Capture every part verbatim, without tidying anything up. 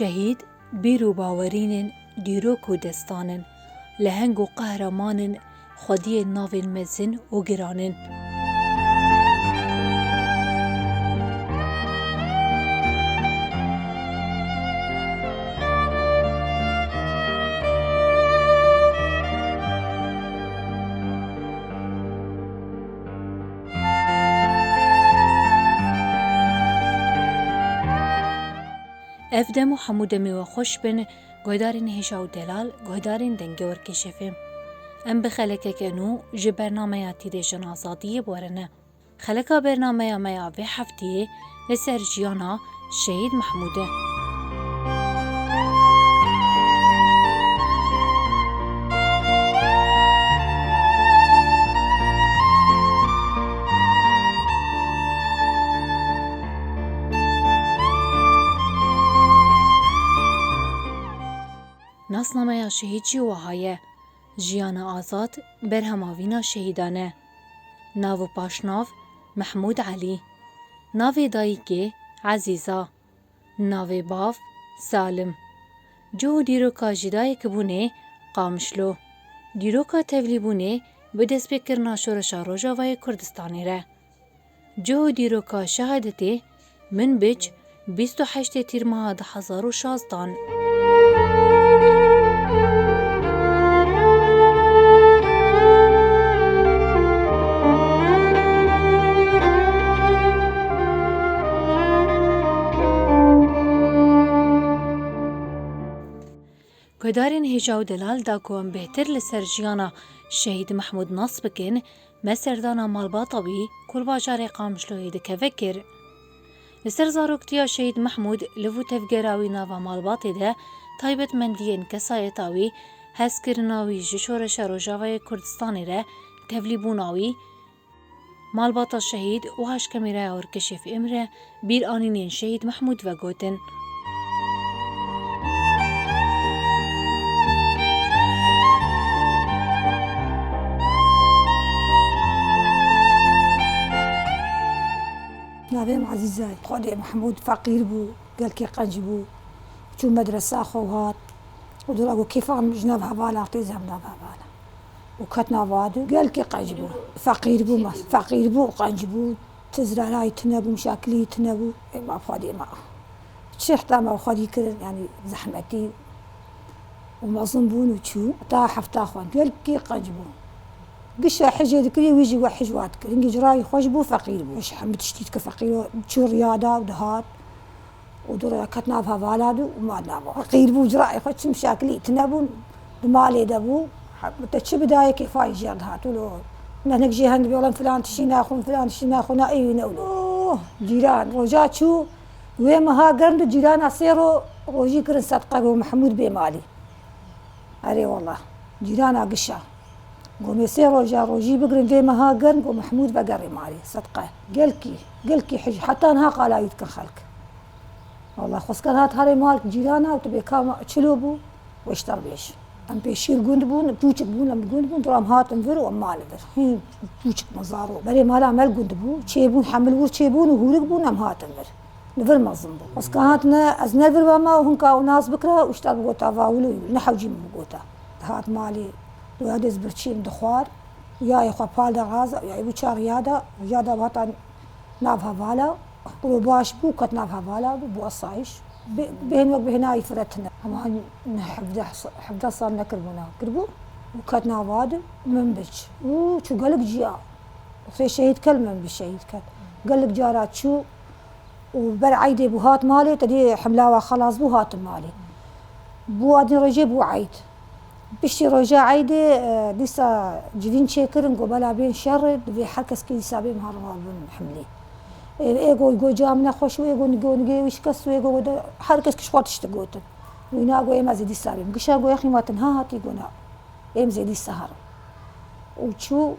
Şehîd bîr û bawerîn in, dîrok û destan in, leheng û qehreman in, xwediyên navên mezin û giran in. Ev dem û hemû demê we xweş bin, guhdarên hêja û delal, guhdarên Dengê Orkê Şefê. Em bi xelekeke nû ji bernameya Tîrêjên Azadiyê bi we re ne. Xeleka bernameya me ya vê hefteyê li ser jiyana Şehîd Mehmûd e. Nasnameya şehîd jî wiha ye: Jiyana azad, berhema vîna şehîdan e. Nav û paşnav: Mehmûd Elî. Navê dayikê: Ezîza. Navê bav: Salim. Cih û dîroka jidayekbûnê: Qamişlo. Dîroka tevlîbûnê: bi destpêkirina Şoreşa Rojavayê Kurdistanê re. Cih û dîroka şehadetê: Minbic, bîst û heştê Tîrmeha du hezar û şazdan. Guhdarên hêja û delal, da ku em bêhtir li ser jiyana Şehîd Mehmûd nas bikin, me serdana malbata wî ku li bajarê Qamişloyê dikeve kir. Li ser zaroktiya Şehîd Mehmûd, liv û tevgera wî nava malbatê de, taybetmendiyên kesayeta wî, hezkirina wî ji Şoreşa Rojavayê Kurdistanê re, tevlîbûna wî, malbata şehîd û haşkemîraya Orkê Şefê re bîranînên Şehîd Mehmûd vegotin. Navê min Ezîze ye. Xwedê Mehmûd feqîr bû, gelkî qenc bû. Çû medresa xwe û hat. Û dora ku kêfa min ji nav hevala tê, ez hem nav hevala. Û ket nav wad û gelkî qenc bû. Feqîr bû, me, feqîr bû û qenc bû. Tizrarayî tune bû, muşakilî tune bû. Ê ma Xwedê me. Çi heta me xwedî kirin, yanî zehmetî û mezin bûn û çû. Heta hefta xwe gelkî qenc bû. Gişa hicê dikirî, wî jî we hic wa dikir. Hingî cirayî xweş bû, feqîr bû. Ji hemû tiştî dike feqîr o. Çû riya da û dihat. Û du rêya ket nav hevala de û ma nav. Feqîr bû, cirayê xwe çi muşakilî tune bûn, di malê de bû. Te çi bidayê kêfa wî jê re dihat. Wilo ne hinek jê hend bê, wilo filan tiştî naxwin, filan tiştî naxwin, na ê wî ne wilo. Oh, cîran, roja çû, wê meha germ di cîrana sê ro-, rojî kirin sedqe, got Mehmûd bê malî. Erê wela, cîrana gişa. Got, em ê sê roja rojî bigirin, vê meha germ, got, Mehmûd vegerê malê, sedqe. Gelkî, gelkî hij-, heta niha qala wî dikin xelk. Wela xweskan hat herê mal cîrana û tu bê ka çilo bû, weşter bêj. Em pêşî li gund bûn, pûçik bûn, em li gund bûn, dora em hatin vir û em malê vir. Hîn pûçik me zaro. Berê mala me li gund bû, çêbûn, hemil wir çêbûn û hûrik bûn, em hatin vir. Li vir mezin bû. Xweskan hatine, ez ne vir ve ma û hinka û nas bikira û ji te bigota va wilo ne hewcî min bigota. Dihat malê, doya dêz birçîn dixwar. Yayê xwe pal de raza, yayê bû çar ya da, ya da hata nav hevala. Wilo baş bû, ket nav hevala bû, bû asayîş. Bê-, bêhn wek bêhna wî firetine. Hema hevdeh sa-, hevdeh sal nekiribûna. Kiribû û ket nava de Minbic. Û çû gelek ciya. Xwê şehîd kel Minbic şehîd ket. Gelek cara çû. Û ber eydê bû hat malê, te dî himla wa xelas bû, hatin malê. Bû a din rojê bû eyd. Piştî roja eydê, e, dîsa civîn çêkirin, got bela bên şerê, divê her kes kî dîsa bê mehar mal bin himlê. Ê, ê got, got ca min nexweş û ê got, got nigê wî şikest û ê got, got de, her kes kişt xwe tişt gotin. Wîna got, êm ez ê dîsa bêm. Gişa got, exî ma tu niha hatî, got na. Êm zê dîsa herin. Û çû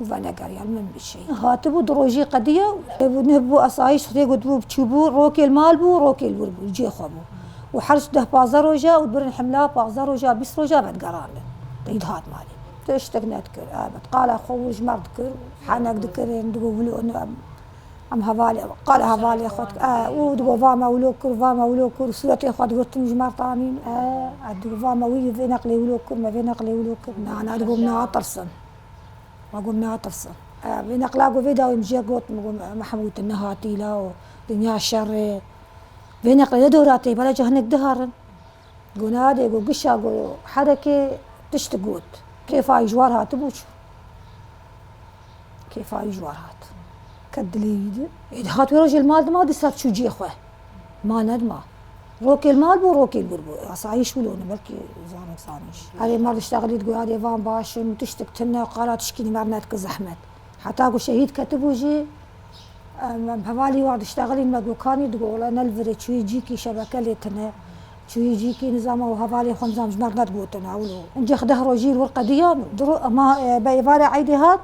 û venegeriya li Minbic. Hatibû du rojî qediya, hebû, nebû asayîş, xwedê got bû, çûbû, rokê li mal bû, rokê li wir bû, li cihê xwe bû. Û her deh pazdeh roja û birin himla, pazdeh roja, bîst roja vedigerandin. Îd hat malê. Tiştek nedikir, ebet. Qala xwe wir ji me re dikir, henek dikirin, digot wilo ne, Em hevalê, qala hevalê xwe dike. E, û digo va me wilo kir, va me wilo kir, sûretê xwe digirtin ji me tanîn. E, e, digo va me wî vê neqlê wilo kir, me vê neqlê wilo kir. Na, na, digo min natirsin. Me got natirsin. E, vê neqla got vê dawî min jê got, min got, Mehmûd, tu nehatî la û dinya şer e. Vê neqlê ne dora tê, bela ca hinek diherin. Got, "Nadê," got, "gişa," got, "herekê tişt got." Kêfa wî ji war hatibû çû. Kêfa wî ji war hat. Ket dilê wî di. Ê, dihat wê rojê li mal dima dîsa diçû cihê xwe. Mal nedima. Rokê li mal bû, rokê li wir bû. Asayîş wilo ne, belkî zarok zanîş. Erê, mer diştexilî digot, "Erê, van baş in, tiştik tune, qala tişkî li mer nedike zehmet." Heta ku şehîd ketibû jî, em, em hevalî wa diştexilîn me gokanî digo, wela ne li virê çûyî cîkî şebeke lê tune, çûyî cîkî nizama û hevalê xwe nizam ji me re nedigotin, ewlo. Incê xwe deh rojî li wir qediyan, diro, ema, e, be êvarê eydê hat,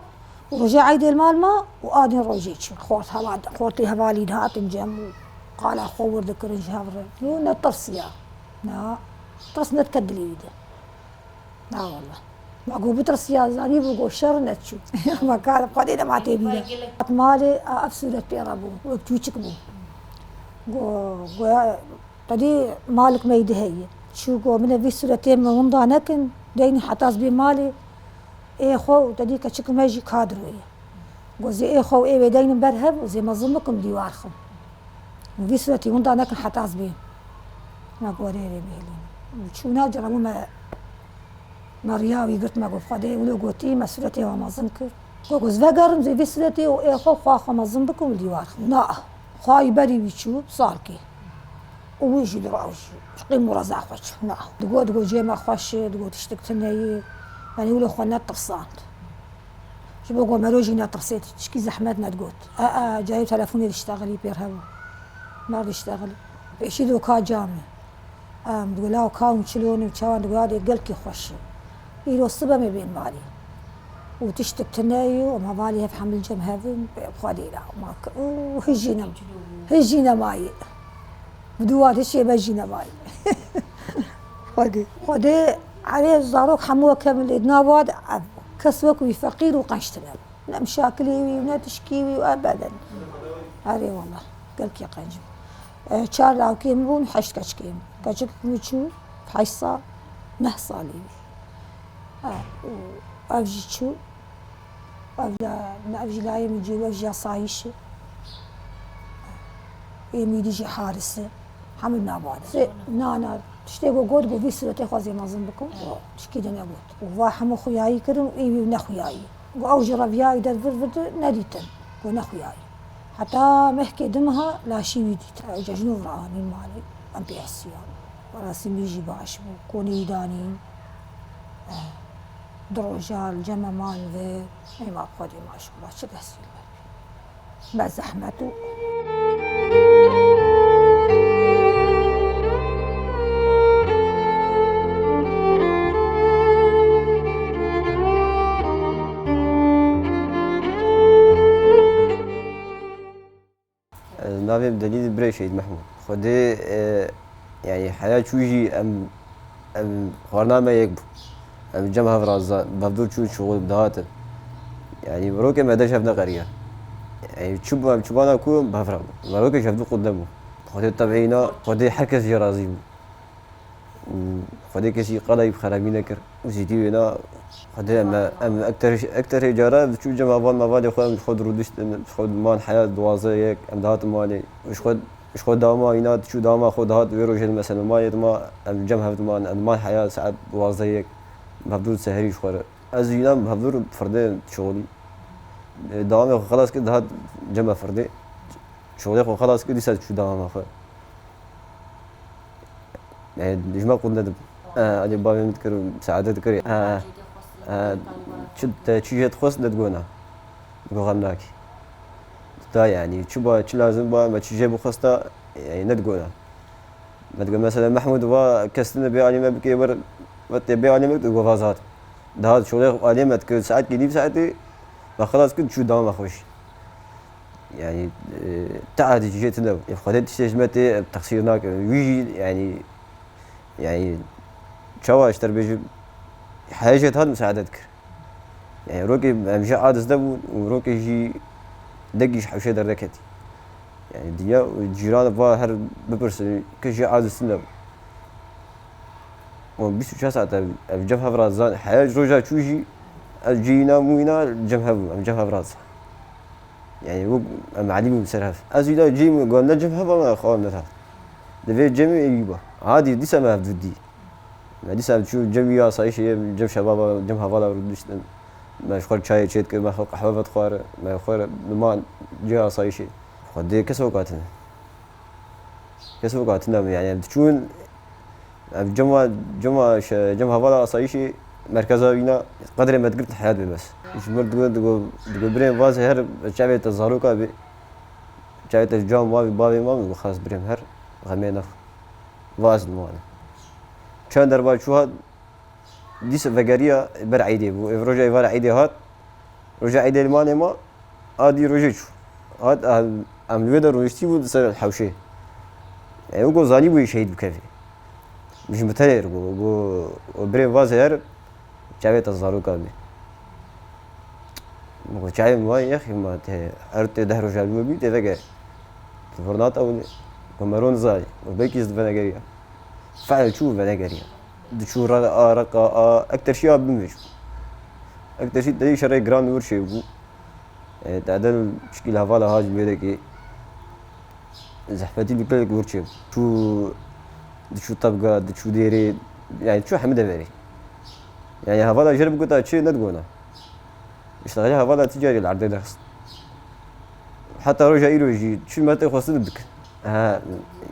û rojê eydê li mal ma, û a din rojê çû. Xort heval, xortê hevalî dihatin cem û qala xwe wir dikirin ji hev re. Yo, ne tirsiya. Na, tirs nedike dilê wî de. Na wele. Ma got bitirsiya, zanîbû got şer neçû. Ma kar Xwedê de ma tê bîne. Hat malê, a, ev sûret pê re bû, wek çûçik bû. Go, goya, tedî malik meydi heye. Çû go, min vî sûretê min winda nekin, deynin heta ez bê malê. Ê xwe û tedî keçik me jî kadroyê. Go zê ê xwe û ê wê deynin ber hev û zê mezin bikim dîwar xim. Vî sûretî winda nekin heta ez bêm. Me gorê rê bihêlîn. Çûna cira bû me, me riya wî girt, me got, "Xwedê wilo gotî, me sûretê we mezin kir." Go, go ez vegerim zê vî sûretê û ê xwe xwa xwe mezin bikim û dîwar xim. Na, xwayî berî wî çû, salkê. Û wî jî dira wî jî. Ji qîm û reza xwe çû. Na. Digot, digot cê me xweş e, digot tiştik tune ye. Yanî wilo xwe netirsand. Ji bo ku mero jî netirsê, tişkî zehmet nedigot. E, e, cayê telefonê diştexilî pêr hebû. Mer diştexilî. Pêşî do ka camê. Em digo, "Law ka hûn çilo ne, çawan?" Digo, "Yadê gelkî xweş e. Îro sibe me bên malê. Û tiştik tune ye, û em hevalî hev hemil cem hev in, pê Xwedê la, ma ke, û hijî ne, hijî nemayê. Bi dû wan hişê me jî nemayê." Xwedê. Xwedê, erê zarok hemû weke min lê di nav wa de ev. Kes wek wî feqîr û qenc tune. Ne mişakilê wî, ne tişkî wî, ebeden. Erê wela, gelkî qenc bû. E, çar lawkê min bûn, heşt keçikê min. Keçik min çû, heşt sal, neh salî wî. Ha, û ev jî çû, ev la, ev jî layê min cî, ev jî asayîş e. Ê min dî jî haris e. Hemû nava de. Sê, na, na, tiştê ku got, got vî sûretê xwe zê mezin bikim. Tişkî de negot. Û va hemû xuyayî kirin û ê wî nexuyayî. Got ew jî reviyayî der vir vir de nedîtin. Got nexuyayî. Heta mehkê dimeha laşî wî dît. Ew cejnû vira anîn malê. Em pê hesiyan. Berasî min jî baş bû. Konî wî danîn. Eh, du roja li cem me man ve. Ê ma Xwedê ma ji xwe çi behsî me. Me zehmet û Navê min Delîl Birê Şehîd Mehmûd. Xwedê, e, yanî heya çû jî em, em xwarina me yek bû. Em cem hev re za-, bevdûr çûn çû dihatin. Yanî mirokê me de ji hev neqeriya. Yanî çi bû em çi bana ku em bi hev re bû. Mirokê ji hevdû qut nebû. Xwedê tebîna, Xwedê her kes jê razî bû. Û Xwedê kesî qala wî bi xerabî nekir. Û zîdî wêna Xwedê em, em ekter, ekterê cara diçû cem heval mevalê xwe em ji xwe dirûdiştin, ji xwe diman heya duwazdeh yek, em dihatin malê. Û ji xwe, ji xwe dama wîna diçû dama xwe dihat wê rojê di mesela malê dima em cem hev diman, em diman heya saet duwazdeh yek, mevdû seherî ji xwe re. Ez wîna mevdûr firdê şixulî. Dawamê xwe xelas kir dihat cem firdê. Şixulê xwe xelas kir dîsa diçû dama xwe. E, ji me qûl nedibû. E, alî bavê min dikir, misaade dikir. E, e, çi, te çi jê dixwest nedigona. Digo xem nakî. Da yanî, çi ba, çi lazim ba, me çi jê bixwesta, yanî nedigona. Me digo mesela Mehmûd va kes tine bê alî me bikê wir, ve tê bê alî me digo vazat. Daha şolê alî me dikir saet kî nîv saetê, me xelas kir çû dama xweş. Yanî, e, te adî jê tune. Ê Xwedê tiştê ji me tê, em texsîr nakin. Wî jî, yanî, yanî, çawa ji te re bêjim, heye jê dihat misaade dikir. Yanî, rokê em jê aciz nebûn û rokê jî degî ji hewşê derdeketî. Yani dinya cîran va her bipirsin, ke jê aciz tune. O bîst û çar saet ev, ev cem hev ra zan, heya roja çû jî, ez cî îna mû îna cem hev bûm, ev cem hev ra zan. Yani wek em elî bûm ser hev. Ez îna cî min got, ne cem hev ama xwe ne hev. Di vê cemê êyî ba. Adî dîsa me hev dû dî. Me dîsa çû cem wî asayîşê ye, cem şebaba, cem hevala rûdiştin. Me ji xwe çayê çê dikir, me xwe qehwe vedixwar, me xwe bi man cê asayîşê. Xwedê kes weka tune. Kes weka tune min, yani em diçûn, em cema, cema şe-, cem hevala asayîşê merkeza wîna qedrê me digirt heyat bê bes. Ji mir digo, digo, digo birên vazê her çavê te zaroka bê. Çavê te ji cam wavê bavê ma min xas birêm her xemê nexwe. Vaz li wan e. Çend derba çû hat, dîsa vegeriya ber eydê bû. Ev roja êvar eydê hat. Roja eydê li malê ma, a dî rojê çû. Hat, em, em li wê de rûniştî bû ser hewşê. E, weko zanî bû şehîd bikevê. Ji min tenê re bû, bû, o birê vazê her, çavê te zaroka bê. Min got, çavê min wayê yexî ma te, her tê deh roja li we bî, tê vegere. Ti vir nata wile. Got, me ron zanî. Got, belkî ez venegeriya. Feil çû venegeriya. Diçû re-, a, reqa, a, ekterşiya bimêj. Ekterşî te şerê giran wir çê bû. E, te edel çikî hevala haj mêrekê. Zehmetî li pêlek wir çê bû. Çû, diçû tebga, diçû dêrê, yani çû hemî deverê. Yani hevala jê re bigota çi nedigona. Îşte hevala ticarê li erdê derxist. Heta roja îro jî çi me tê xwestin dikin. Ha,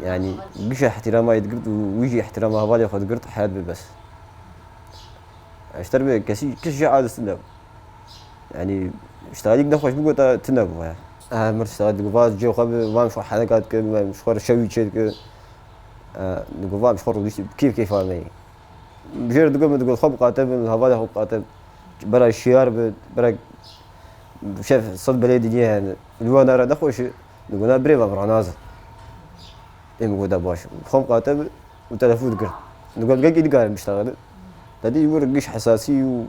yani giş ihtirama yê digirt û wî jî ihtirama hevalê xwe digirt, heyat bê bes. Ji ter bê kesî, kes jê aciz tune bû. Yani, îşte alîk nexweş bigota tune bû ya. Her mir îşte digo va cê xwe bi, va min ji xwe heneka dikir, min ji xwe re şewî çê dikir. E, digo va min ji xwe rûdiştî, kêf kêfa me yê. Jê re digo min digo xwe biqate bin, hevalê xwe biqate. Bera şiyar bi, bera şef sed belê dinyê hene. Li wan re nexweş e, digo na birê ve bira nazin. Ê min got, de baş. Xwe biqate bi, û telefon digirt. Digot, gelkî dikarim biştexilin. Te dî wir giş hesasî û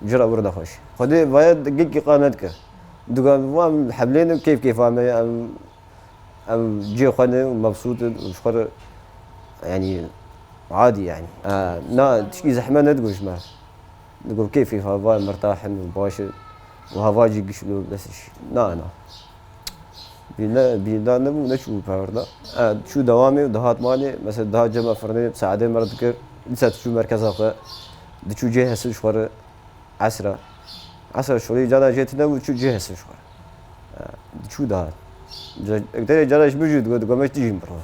cira wir nexweş. Xwedê vaya gelkî qal nedike. Digot, van hemlên keyf keyfa me ye, em, em cê xwe ne û mebsût in û ji xwe re, yanî, adî yanî. E, na, tişkî zehmet nedigo ji me. Digot, keyf keyfa va mirtah in û baş in û hava jî giş lo bes jî. Na, na. Bîne, bînda nebû, neçûbû perwerda. E, çû dewamê û dihat malê, mesela dihat cema firnê, saedê me re dikir, dîsa diçû merkeza xwe, diçû cê hesin ji xwe re, esra. Esra şolê cana jê tune bû, diçû cê hesin ji xwe re. E, diçû dihat. Ca-, ekterê cana ji min jî digot, digot me ji tijî min birwe.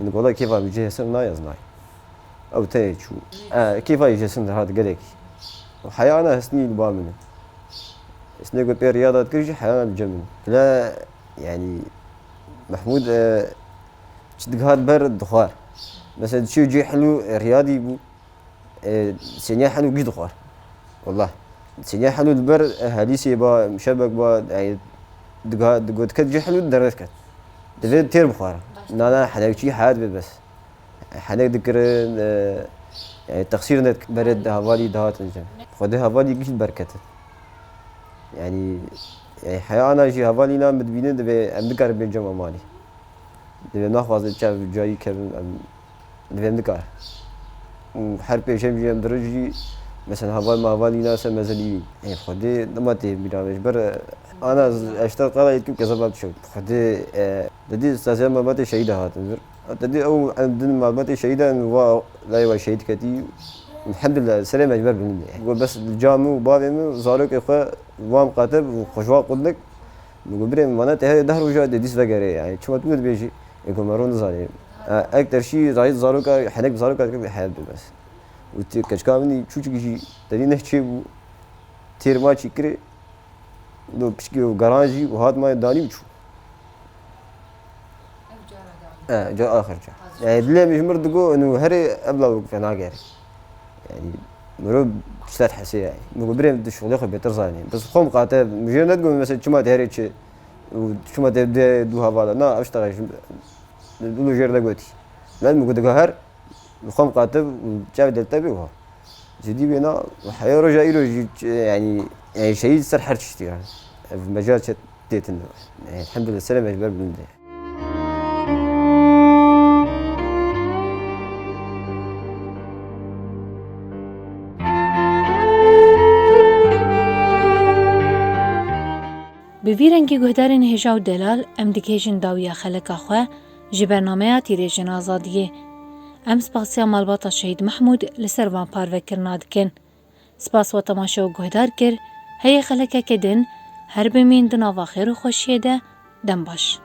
Min gola kêfa min cê hesin nayê ez nayê. Ew tenê çû. E, kêfa jê hesin dihat gelekî. Heya ana hesnî li ba min e. Hesnê ku pê riyada dikir jî heya ana bi cem min. Bila, yanî, Mehmûd, e, çi dihat ber dixwar. Mesela diçû cê helû, e, riyadî bû. E, sêniya helû giş dixwar. Wallah. Sêniya helû li ber, e, helîsê ba, şebek ba, e, diga-, digot ket cê helû derdest ket. Divê têr bixwara. Nana henekçî heyat bê bes. Henek dikirin, e, yani texsîr net berê hevalî dihatin cem. Xwedê hevalî giş li ber ketin. Yani, yani heya ana jî hevalî na min dibînin divê em nikarin bên cem emalî. Divê naxwazin çav cayî kevin em. Divê em nikar. Û her pêşem jî em dirin jî, mesela, heval me hevalî nase mezelî. Ê, Xwedê dema tê bîra me ji ber, e, ana ez, ez ji te qala yê dikim kezeba dişew. Xwedê, e, dedî sazya malbatê şehîda hatin vir. Dedî ew em din malbatê şehîda em va layê wa şehîd ketî. Elhamdulillah, serê me ji ber bilind e. Go bes li ca min û bavê min, zarokê xwe vam qate û xwe ji wa quldik. Min got, "Birê min, vana te her deh roja dê dîs vegere, yani çima tu dibêjî?" Ê, got, "Me ro nizanê." E, ek terşî zahî zaroka, henek bi zaroka dikir, heyat bi bes. Û ti keçika min çûçik jî, te dî neh çê bû, têr ma çî kirê, do piçkî û geran jî, û hat ma danî û çû. Ev cara da. E, ca axir ca. Hazır. Yani dilê min ji mir digo, inu herê ev lawik fena gere. Yani, mirov ji te dihesê yani. Min got, "Birê min tu şixulê xwe bêtir zanî." Bes xwe miqate, min jê nedigot, mesela, çima te herê çi, û çima te dê du hevala. Na, ev ji te re ji, du jêr negotî. Min got, diga her, xwe miqate, çav del te bê wiha. Cidî bê na, heya roja îro jî, yani, yani, şehîd ser her tiştî yani. Ev mecal çet. Dêtin. Elhamdulillah, selam ber bilind e. Bi vî rengî guhdarên hêja û delal em digihêjin dawiya xeleka xwe ji bernameya Tîrêjên Azadiyê. Em spasiya malbata Şehîd Mehmûd li ser van parvekirina dikin. Spas we temaşe û guhdar kir, heye xelekeke din, her bimîn di nava xêr û xweşiyê de, dem baş.